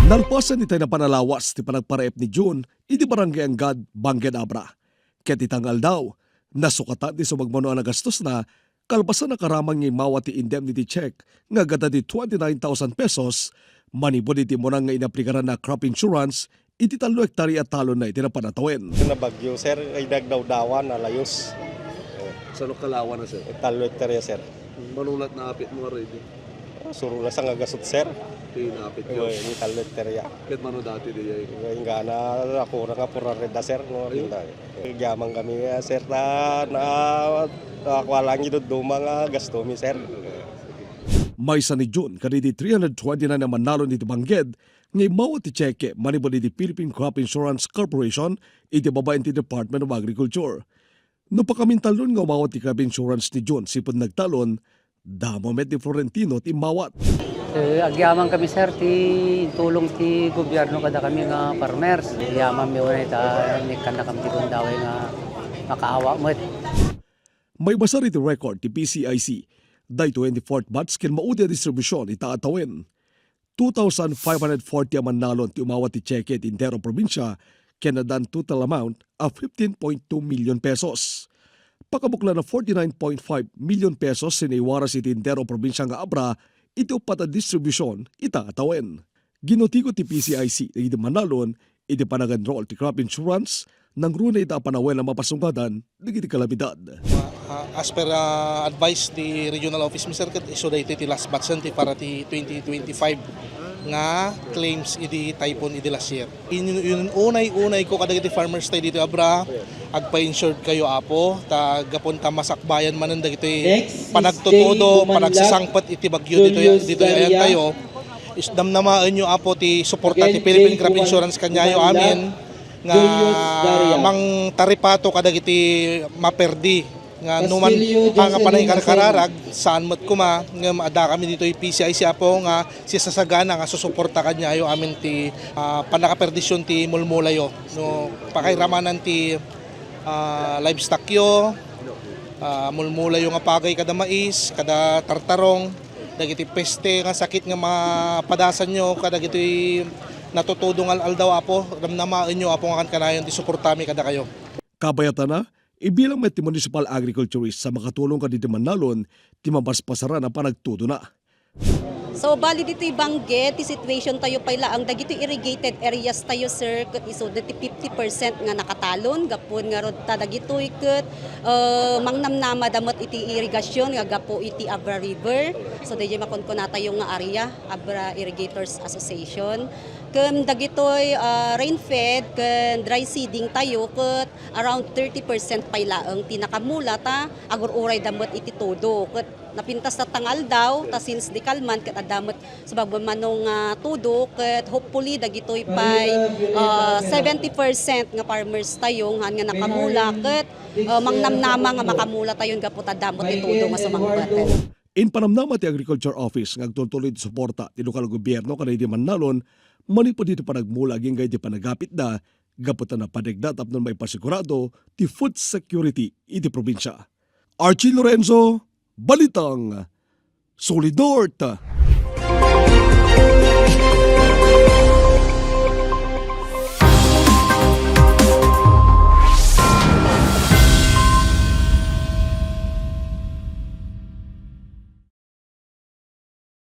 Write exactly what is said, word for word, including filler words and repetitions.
Nalpasen itay napan a lawas ti panagparaep ni June iti Barangay Anggad, Bangked, Abra. Ket ita nga aldaw, nasukatan ti sumagmamano a nagastosna, kalpasan a karaman nga immawat ti indemnity check nga aggadda ti twenty-nine thousand pesos manipud iti immuna nga inaplikaranna a crop insurance iti tallo hektarya a talonna iti napan a tawen. Nabagyo, sir, ay nagdawdawan, nalayos. Sano kalawan na, sir? Tallo hektarya, sir. Mano la ti naapitmo already? Suro la sa nga gasut, sir. Ti naapityo? Oy, ni tallo hektarya. Ket mano dati diay? Inggana, ako ra nga purareda, sir, no? Ayun. Agyaman kami, ah, sir, ta, na, na, kuha lang idudduma nga gasto mi, sir. Maysa ni June kadagiti three hundred twenty-nine a mannalon iti Bangked nga immawat ti cheque manipud iti Philippine Crop Insurance Corporation iti babaen ti Department of Agriculture. No pakamintalon nga umawat ti crop insurance ni June sipud nagtalon, damo met ni Florentino ti immawat. Eh, agyaman kami, sir, ti tulong ti gobyerno kadakami nga farmers. Agyaman mi unay ta, ni, kannakami ti gundaway nga makaawa met. Maibasar iti record ti P C I C, daytoy ti fourth batch ken maudi a distribution ita a tawen. Two thousand five hundred forty a mannalon ti umawat ti cheque iti entero a probinsia ken addan total amount a fifteen point two million pesos. Pakabuklan a forty-nine point five million pesos ti naiwaras iti entero a probinsia nga Abra iti uppat a distribution ita a tawen. Ginutigot ti P C I C dagiti mannalon iti panag-enroll ti crop insurance, nangruna ita a panawen a mapasungadan dagiti kalamidad. Ah, as per, ah, advice ti Regional Office, Mister, ket isu daytoy ti last batch ti para ti twenty twenty-five nga claims idi typhoon idi last year. In-, in-, unay-unay ko kadagiti farmers tayo dito Abra, agpa-insured kayo, Apo, ta gapon ta masakbayan manen dagitoy panagtutudo, panagsisangpet iti bagyo dito, dito ayan tayo. Is-, namnamaenyo, Apo, ti suporta ti Philippine Crop Insurance kaniayo amin nga mangtaripato kadagiti maperdi nga numan nga panay karkararag, saan met koma, ngem adda kami ditoy P C I C, Apo, nga sisasagana nga susuporta kaniayo amin ti, ah, pannakaperdisyon ti mulmulayo. No, pakairamanan ti, ah, livestock yo, ah, mulmulayo nga pagay kada mais, kada tartarong, dagiti peste nga sakit nga mapadasanyo kadagiti natutudo nga al-aldaw, Apo, namnamaenyo, Apo, nga kankanayon ti suportami kadakayo. Kabayatana, ibilang met ti municipal agriculturist sa makatulong kadagiti mannalon ti mapaspasaran a panagtudona. So, bali ditoy Bangked, ti situation tayo pay laeng dagitoy irrigated areas tayo, sir, ket isu dagiti fifty percent nga nakatalon, gapu nga rod ta dagitoy ket, eh, mangnamnama da met iti irigasyon nga gapu iti Abra River. So, daydiay makunkuna tayo nga area, Abra Irrigators Association. Ken dagitoy, ah, rain fed ken dry seeding tayo ket around thirty percent pay laeng ti nakamula ta agur-uray da met iti tudo ket napintas ta nga aldaw ta since di kalman ket adda met sumagmamano nga tudo ket hopefully dagitoy pay, ah, seventy percent nga farmers tayo nga nakamula ket, ah, mangnamnama nga makamula tayo gapu ta adda met ti tudo nga sumangpet. Impanamnama ti Agriculture Office nga agtultuloy iti suporta ti lokal a gobierno kadagiti mannalon manipud iti panagmula agingga iti panagapitda gapu ta napadekda tapno maipasigurado ti food security iti probinsia. Archie Lorenzo, Balitang Solid North.